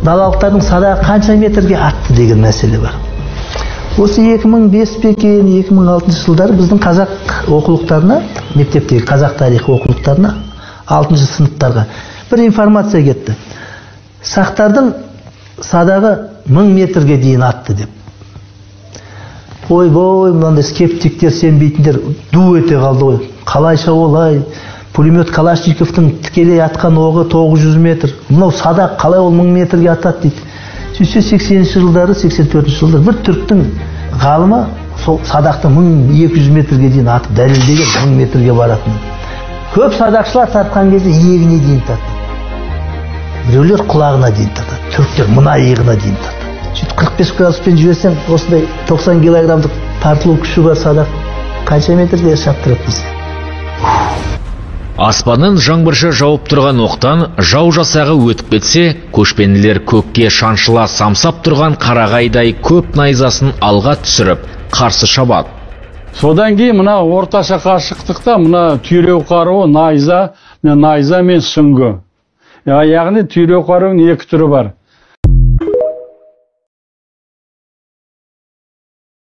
Далалықтардың садағы қанша метрге атты деген мәселе бар. Осы 2005 пе екен, 2006 жылдары біздің қазақ оқулықтарына, мектептегі қазақ тарихы оқулықтарына, 6 сыныптарға бір информация кетті. Сақтардың садағы 1000 метрге дейін атты деп. Ойбой, мынандай скептиктер, сенбейтіндер ду ете қалды ғой. Қалайша олай? Пулемет Калашниковтың тікелей атқан оғы 900 метр. Мынау садақ қалай ол 1000 метрге атады дейді. Сөйтсе 80-ші жылдары, 84-ші жылдары бір түріктің ғалымы сол садақты 1200 метрге дейін атып дәлелдеген, 1000 метрге баратынын. Көп садақшылар тартқан кезде иегіне дейін тартады. Біреулер құлағына дейін тартады. Түріктер мына иығына дейін тартады. Сөйтіп 45 градуспен жіберсең, осындай 90 килограммдық тартылу күші бар садақ қанша метрге шаптырады дейсің. Аспаннан жаңбырша жауып тұрған оқтан жау жасағы өтіп кетсе, көшпенділер көкке шаншыла самсап тұрған қарағайдай көп найзасын алға түсіріп, қарсы шабады. Содан кейін мына орташа қашықтықта мына түйреу қаруы найза, найза мен сүңгі. Яғни түйреу қаруының екі түрі бар.